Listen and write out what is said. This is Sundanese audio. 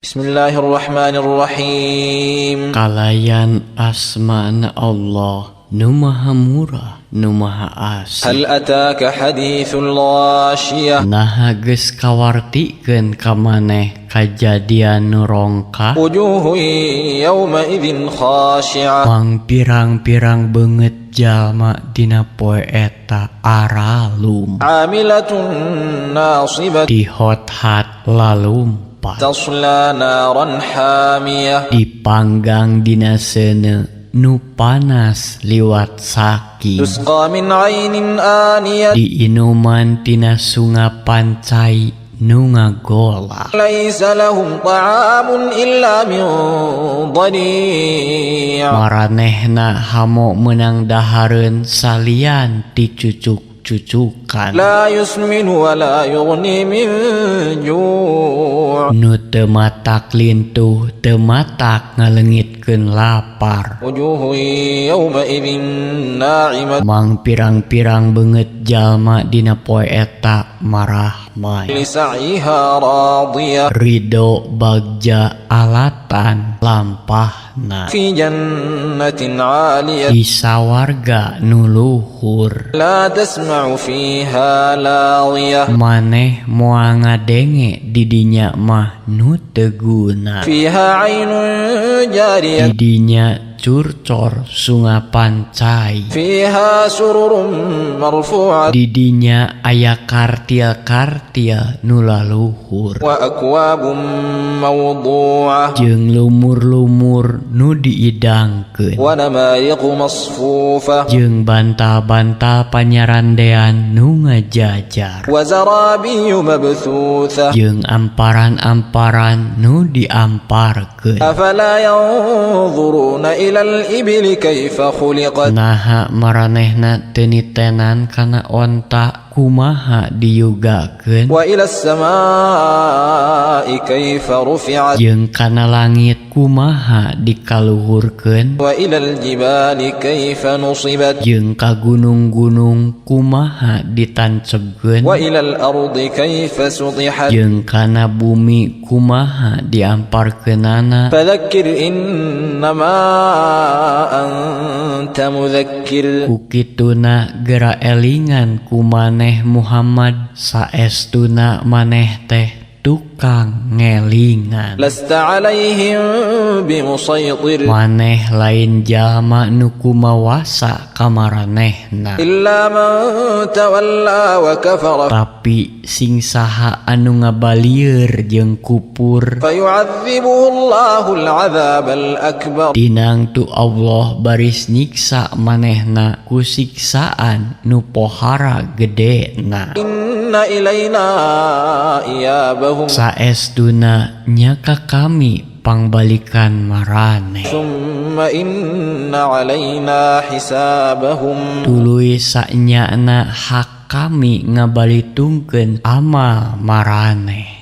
Bismillahirrahmanirrahim. Kalayan asmana Allah nu maha murah nu maha asih. هل أتاك حديث الغاشية؟ Naha geus kawartikeun ka maneh kajadian nu rongkah? وجوه يومئذ خاشعة. Mang pirang-pirang beungeut jalma dina poe eta aralum. عاملة ناصبة. Dihot-hat lalumpat. تصلى نارا حامية. Dipanggang dina seuneu nu panas liwat saking. تسقى من عين آنية. Diinuman tina sungapan cai nu ngagolak. ليس لهم طعام إلا من ضريع. Maranehna hamo meunang dahareun salian ti cucuk-cucukan. لا يسمن ولا يغني من جوع. Nu teu matak lintuh, teu matak ngaleungitkeun lapar. وجوه يومئذ ناعمة. Mang pirang-pirang beungeut jalma dina poe eta marahmay. لسعيها راضية. Ridho bagja alatan lampahna. في جنة عالية. Di sawarga nu luhur. لا تسمع فيها لاغية. Maneh moal ngadenge didinya mah nu teu guna. فيها عين جارية. Didinya curcor sungapan cai. فيها سرر مرفوعة. Didinya aya kartil-kartil nu laluhur. وأكواب موضوعة. Jeung lumur-lumur nu diidangkeun. ونمارق مصفوفة. Jeung bantal-bantal panyarandean nu ngajajar. وزرابي مبثوثة. Jeung amparan-amparan nu diamparkeun. أفلا ينظرون إلى الإبل كيف خلقت؟ Naha maranehna teu nitenan kana onta kumaha diyugakeun? وإلى السماء كيف رفعت؟ Jeung kana langit kumaha dikaluhurkeun? وإلى الجبال كيف نصبت؟ Jeung ka gunung-gunung kumaha ditancebkeun? وإلى الأرض كيف سطحت؟ Jeung kana bumi kumaha diamparkeunana? فذكر إنما أنت مذكر. Ku kituna gera elingan ku maneh Muhammad, saestuna maneh teh tukang ngelingan. لست عليهم بمسيطر. Maneh lain jalma nu kumawasa ka maranehna. إلا من تولى وكفر. Tapi sing saha anu ngabalieur jeung kupur, فيعذبه الله العذاب الأكبر. Tinangtu Allah baris nyiksa manehna ku siksaan nu pohara gedena. إن إلينا إيابهم. Saestuna nya ka kami pangbalikan maraneh. ثم إن علينا حسابهم. Tuluy sanyana hak kami ngabalitungkeun amal maraneh.